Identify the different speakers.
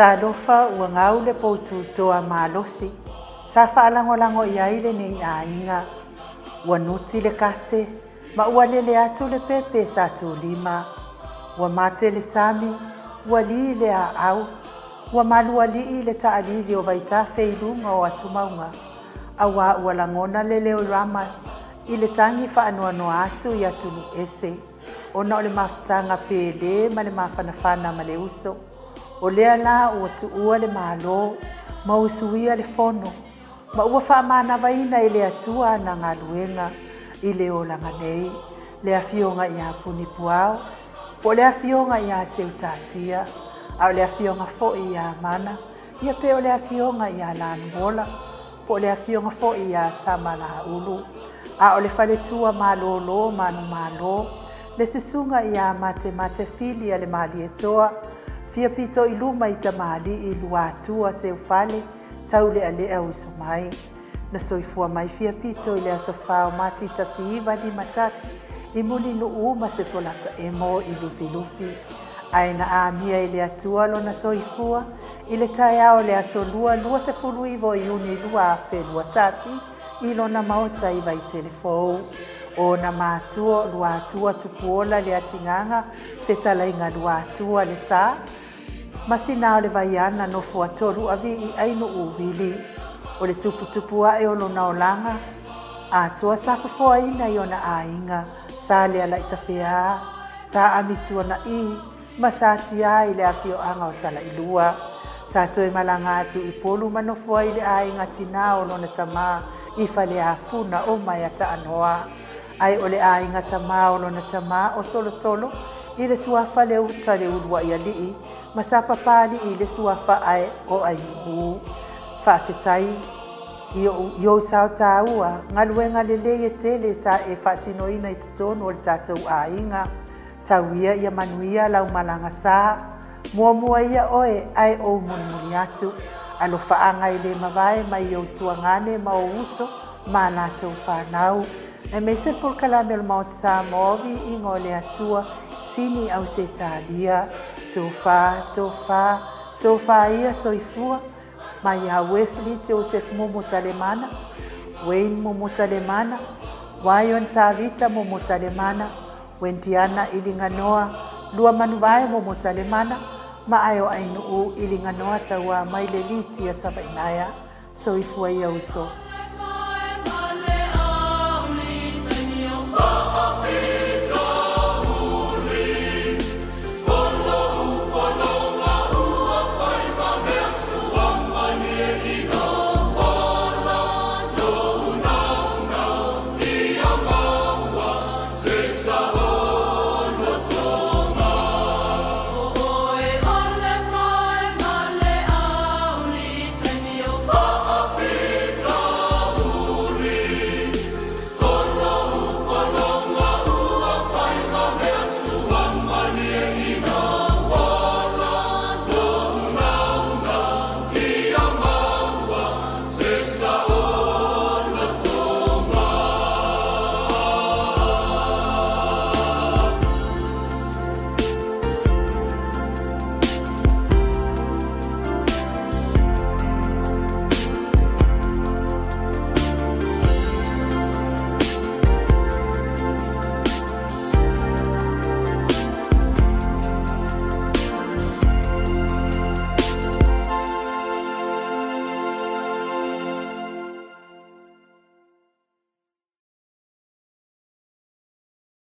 Speaker 1: Talofa ua gau le poututoa malosi sa faalagolago i ai lenei aiga. Ua nuti le kate ma ua lele atu le pepe sa tulima. Ua mate le sami, ua li le aau, ua malualii le taalili o vaitafe i luga o atumauga, auā ua lagona le leo rama i le tagi faanoanoa atu i atunuu ese, ona o le mafutaga pelē ma le mafanafana ma le uso. O lea la ua tuua le Malo ma usuia le Fono, ma ua faamanavaina e le Atua ana galuega i le olaga nei, le Afioga ia Punipuao, po o le Afioga ia Seutatia, a o le Afioga foi ia Mana, ia pe o le Afioga ia Lanuola, po o le Afioga foi ia Samalaulu, a o le faletua malolo manumalo, le Susuga ia Matemate Fili a le Malietoa, fia pito i luma i tamalii Luatua Seufale, Taulealea uso mai. Na soifua mai fia pito i le aso 4 o Mati 1951 i Mulinuu ma Sepolata Emo i Lufilufi. Ae na amia e le Atua lona soifua i le taeao o le aso Lua 29 o Iuni 2021 i lona maota i Vaitele Fou. O ona matua o Luatua Tupuola Leatigaga fetalaiga Luatua Lesa ma Sina o le Vaiana nofo a Toluavii Ainuu Wili. O le tuputupu ae o lona olaga atoa sa fofoaina i ona aiga sa Lealaitafea, sa Amituana'i ma sa Tiā i le afioaga o Salailua. Sa toe malaga atu i Upolu ma nofo ai i le aiga tinā o lona tamā i Faleapuna o Maeataanoa. Ae o le aiga tamā o lona tamā o Solosolo i le suafa Leuta le uluai alii ma sa Papalii i le suafa ae o Ainuu. Faafetai i ou sao taua, galuega lelei e tele sa e faatinoina i totonu o le tatou aiga. Tau ia ia manuia lau malaga sa. Muamua ia oe ae ou mulimuli atu. Alofaaga e le mavae mai ou tuagane ma ou uso ma latou fanau. Aemaise le polokalame o le Maota Samoa o Viiga o le Atua, Sini Ausetalia, Tofa, Tofa, Tofa ia Soifua, mai ia Wesley Joseph Momotalemana, Wayne Momotalemana, Wyon Tavita Momotalemana, Wendiana Iliganoa, Luamanuvae Momotalemana, ma Aeo Ainuu Iliganoa Tauā mai le Litia Savainaea. Soifua ia uso.